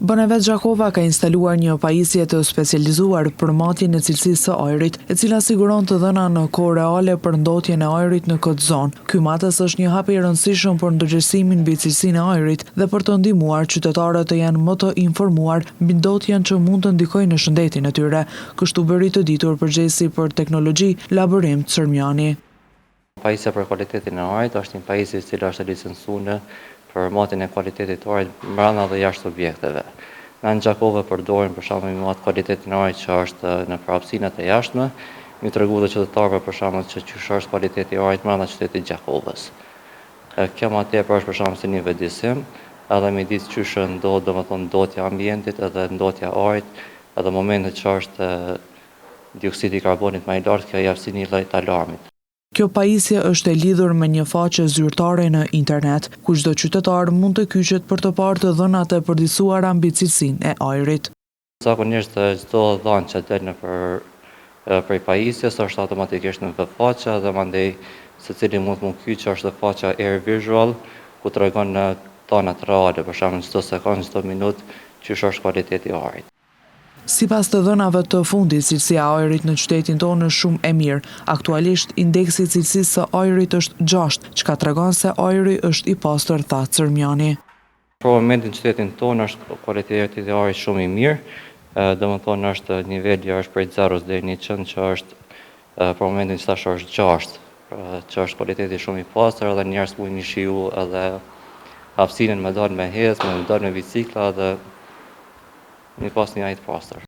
BNV Gjakova ka instaluar një pajisje të specializuar për matjen e cilësisë së ajrit, e cila siguron të dhëna në kohë reale për ndotjen e ajrit në këtë zonë. Ky matës është një hap i rëndësishëm për ndërgjegjësimin mbi cilësinë e ajrit dhe për të ndihmuar qytetarët të jenë më të informuar mbi ndotjen që mund të ndikojë në shëndetin e tyre. Kështu bëri të ditur përgjegjësi për teknologji, Labërim Cërmjani. Pajisja për kualitetin e ajrit është një pajisje e cila është e licencuar për matjen e kualitetit të ajrit brenda dhe jashtë objekteve. Na në Gjakovë e përdorim për shembull me mat kualitetin e ajrit që është nëpër hapësinat e jashtme, me tregu dhe qytetarëve për shembull që qysh është kualiteti i ajrit brenda qytetit Gjakovës. Kjo ma tepër është për shembull si një vetëdijesim, edhe me ditë qysh ndodh domethënë ndotja e ambientit edhe ndotja e ajrit, edhe momentet që është dioksidi i karbonit ma i lartë, kjo jep si një lloj të alarmit. Kjo pajisje është e lidhur me një faqe zyrtare në internet, ku çdo qytetar mund të kyçet për të parë të dhënat e përditësuara mbi cilësinë e ajrit. Zakonisht çdo dhanë që del nëpër prej pajisjes është automatikisht në web faqe dhe mandej secili mund m'u kyç është faqja Air Visual ku tregon dhanat reale, për shembull çdo sekondë, çdo minutë qysh është kualiteti i ajrit. Sipas të dhënave të fundit, cilësia e ajrit në qytetin tonë është shumë e mirë. Aktualisht, indeksi i cilësisë së ajrit është 6, çka tregon se ajri është i pastër, tha Cërmjani. Për momentin qytetin tonë është kualiteti i ajrit shumë i mirë, domethënë është niveli është prej 0 deri në 100 që është për momentin që tash është 6, që është kualiteti shumë i pastër edhe njerëz mujnë me shiju edhe hapësinën me dalë me hec, me dalë me bicikla edhe me pas një ajër të pastër.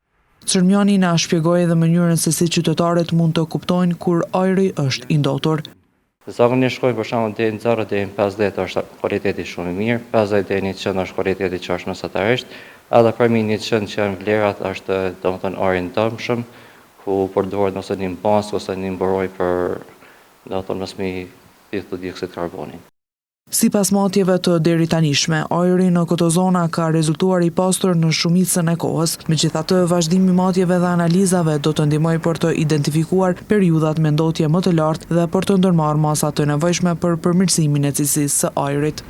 Cërmjani na shpjegoi edhe mënyrën se si qytetarët mund të kuptojnë kur ajri është i ndotur. Zakonisht shkojnë për shembull deri në 0 deri në 50 është kualiteti shumë i mirë, 50 deri në 100 është kualiteti që është mesatarisht, edhe përmi 100 që janë vlerat është domethënë ajri i dëmshëm, ku përdoret ose një maskë ose një mburojë për domethënë mos me thithë dioksid karbonit. Sipas matjeve të deritanishme, ajri në këto zona ka rezultuar i pastër në shumicën e kohës. Megjithatë, vazhdimi i matjeve dhe analizave do të ndihmojë për të identifikuar periudhat me ndotje më të lartë dhe për të ndërmarrë masa të nevojshme për përmirësimin e cilësisë së ajrit.